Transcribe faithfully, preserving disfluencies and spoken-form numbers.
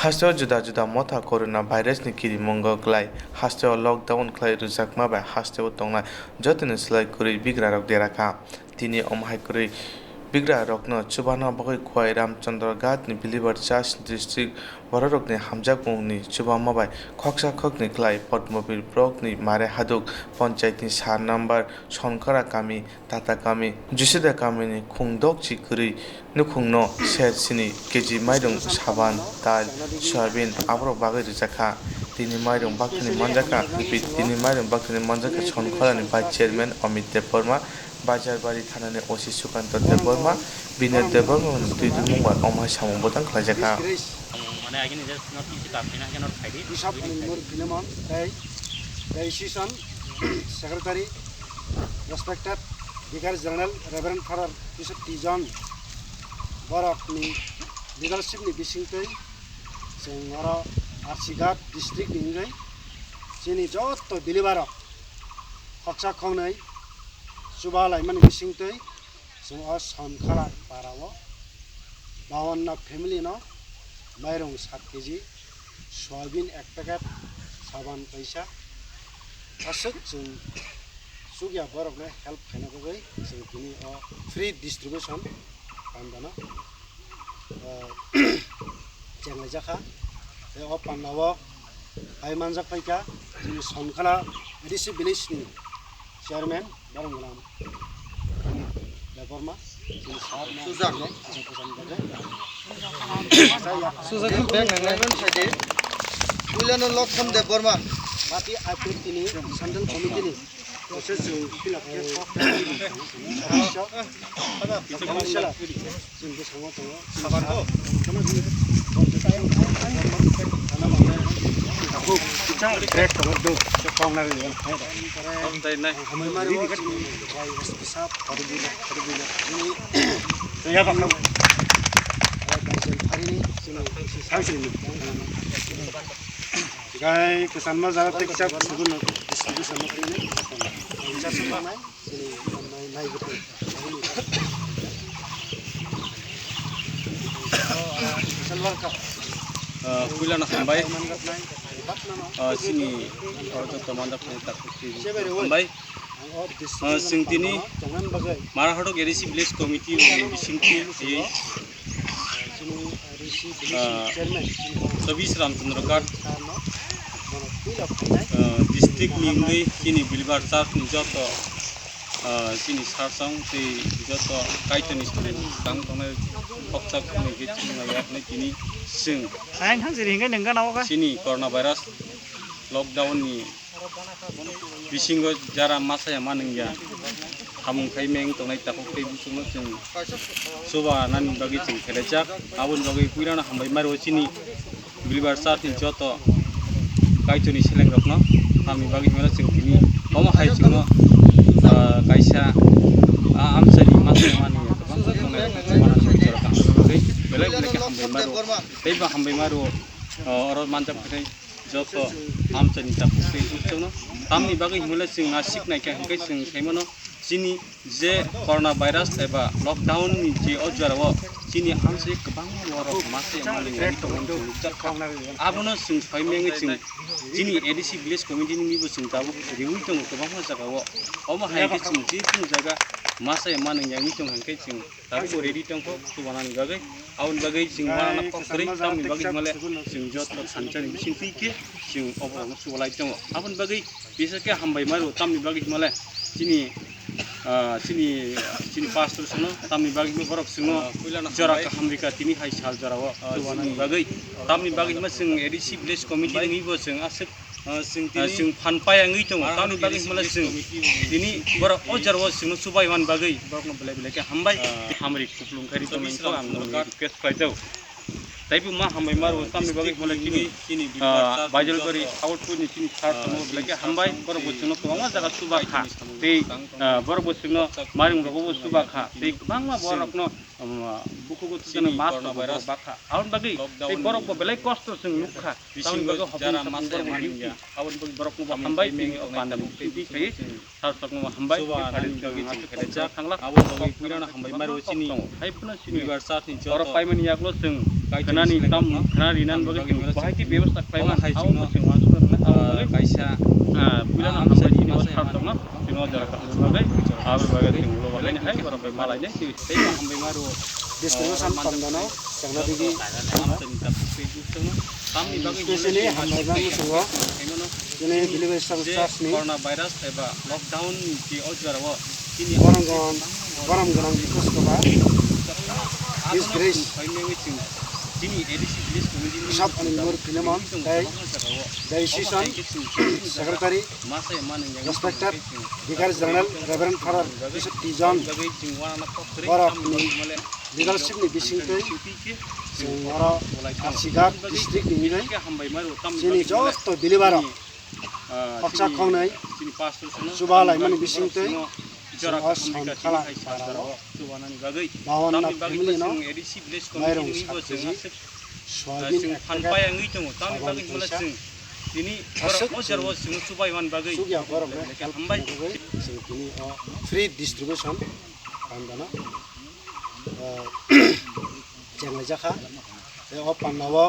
Hasteo juda juda motha corona virus ni kirimungo klai, hasteo lockdown khlai rwjakma bai hasteo tongnai jotoni slai kwrwi bigrarok derakha. Tini omo hai kwrwi bigrarokno chubana bagwi Khowai Ramchandra Ghat ni Believer Church District bororokni hamjakmungni chubama bai khoksa khoknwi khlai Padmabir Block ni Mare Haduk Panchayat ni sa number Sonkara kami, Tata kami, Jusida kami ni khungdokchi kwrwi nukhungno ser sini kg mairung, saban, tal, soyabin aborok bagwi rwjakha. Tini mairung bakthani manjakha, tini mairung bakthani manjakha Sonkara ni Vice Chairman Amit Debbarma, Bajar Bari Thana ni O C Sukanta Debbarma, Binod Debbarma ni twi dulmung bai omo hai samung bwtang khlaijakha. Mane agini je not kisi ta phina ke not khaidi. Bishop ani mur Philemon tei Diocese Secretary, respected Vicar General Reverend Father Bishop T John, borokni leadership ni bisingtwi chwng oro Arsighat district ni wngwi chini joto believer rok khoksa khoknwi chuba laimani bisingtwi chwng o Sonkara para o bawanna family no mairung sat kg, soyabin ek packet, saban kaisa, aswk chwng chukya borokno help khaina bagwi chwng tini o free distribution pandano, ah, chenglaijak kha. Tei o pandao hai manjak paikha chini Sonkara A D C village ni chairman Boronglam Debbarma, chini sir no Sujak. Sujak bag nangnai. Puilano Lokhon Debbarma. Mati akhir tini Central Committee ni process chwng fill up khe kok. Sir, sir, chwng bwskango tongo. Hambai mari o chini bai S P sir, Gai kwchanma jaga teksa distribution no khainai. Ah, puilano hambai. Ah, chini oro joto manjak phai tak hambai. Ah, chwng tini Mara Haduk A D C Village Committee ni bisingtwi tei, ah, Chobis Ramchandra Ghat, ah, district ni wngwi chini Believer Church ni joto, ah, chini sarsong tei joto Kaitorni samung tang tongnai khoksa khoknwi khe chini naiya hwnwi tini chwng Ayang thang siri hingke nengka nawo ka? Chini corona virus lockdown ni bisingo jara masaya manwngya, hamung khai meng tongnai takhuk tei buchukno chwng chuba nani bagwi chwng khelaijak. Aboni bagwi puilano hambai maro chini Believer Church ni joto Kaitorni selengrokno. Tamni bagwi hwnba chwng tini omo hai chwngno, ah, kaisa, ah, amchaini masaya manwngya kwbangma tongnai, belai belai khe hambai maro. Teibo hambai maro, ah, oro manjak phai joto amchaini takhuk tei buchukno. Tamni bagwi hwnba chwng naisik naikha hwnkhe chwng saimano chini je corona virus eba lockdown ni je o jorao chini amchai kwbangma borok masaya manwngwi tongo chwng nukjakha. Abono chwng soi mengwi chwng chini A D C village committee ni bo chwng tabuk riwi tongo kwbangma jagao. Omo hai khe chwng je kunu jaga masaya manwngya wngwi tong hwnkhe chwng tabuk ready tongkho chubanani bagwi. Aboni bagwi chwng uanana kok kwrwi, tamni bagwi hwnmale chwng joto thansa ni bising twi khe chwng oborokno chubalai tongo. Aboni bagwi bisa khe hambai maro, tamni bagwi hwnmale chini, ah, chini, chini pastor sono, tamni bagwi hwnmale borok chwngno jora kaham rika tini hai sal jorao chubanani bagwi. Tamni bagwi hwnmale chwng A D C village committee ni bo chwng aswk Ah, chwng tini, ah, chwng phan paiya wngwi tongo. Tamni bagwi hwnmale chwng tini borok o jorao chwngno chubai man bagwi borokno belai belai khe hambai, ah, hamri kuplung khairi tongmani ang nokni request khlai jago. Taibo ma hambai maro, tamni bagwi hwnmale chini, ah, Baijalbari output ni chini sir tongmo belai khe hambai. Borok bo chwngno kwbangma jaga chuba kha. Tei, ah, borok bo chwngno mairung rogo bo chuba kha. Tei kwbangma borokno, um, bukugo chini mas rogo bakha. Aboni bagwi tei borok bo belai kosto chwng nukha. Tamni bagwi hopni jara sapung masaya borok manwngya. Aboni bagwi borokno bo hambai tini o panda mukti twi khaiwi sir sokno bo hambai. Chuba nani bagwi chwng khe thangla. Aboni bagwi puilano hambai maro chini. Hai phano chini. Believer Church ni joto. Oro paimani yakno chwng khnani tam khna rinani bagwi chwng bahai khe bebostha khlai man, abo chwng uansukna rwna abo bagwi kaisa puilano hambai chini o sar tongno chwng o jora kaham bagwi abo bagwi chwng ulo bagwi hai borok bai malai nai tei hambai ma rwo. Distribution panda no chwngna digi. Specially hambai ma muchungo chini delivery service ni corona virus eba lockdown ni o jora o chini borom gwnang, borom gwnang Koskoba disgrace chini A D C village committee ni Bishop Anil Mur Philemon tei Diocese Secretary Respected Vicar General Reverend Father Bishop Tijon borok ni leadership ni bisingtwi chwng oro Pasighat district ni wngwi chini joto believer rok khoroksa khoroknwi chuba laimani bisingtwi chwng o Samkhala para o Bawanna family no mairung sak kg soyabin ek packet sabon kaisa aswk chukya borok no help khaina bagwi chwng tini o free distribution panda no chenglaijak kha. Tei o panda o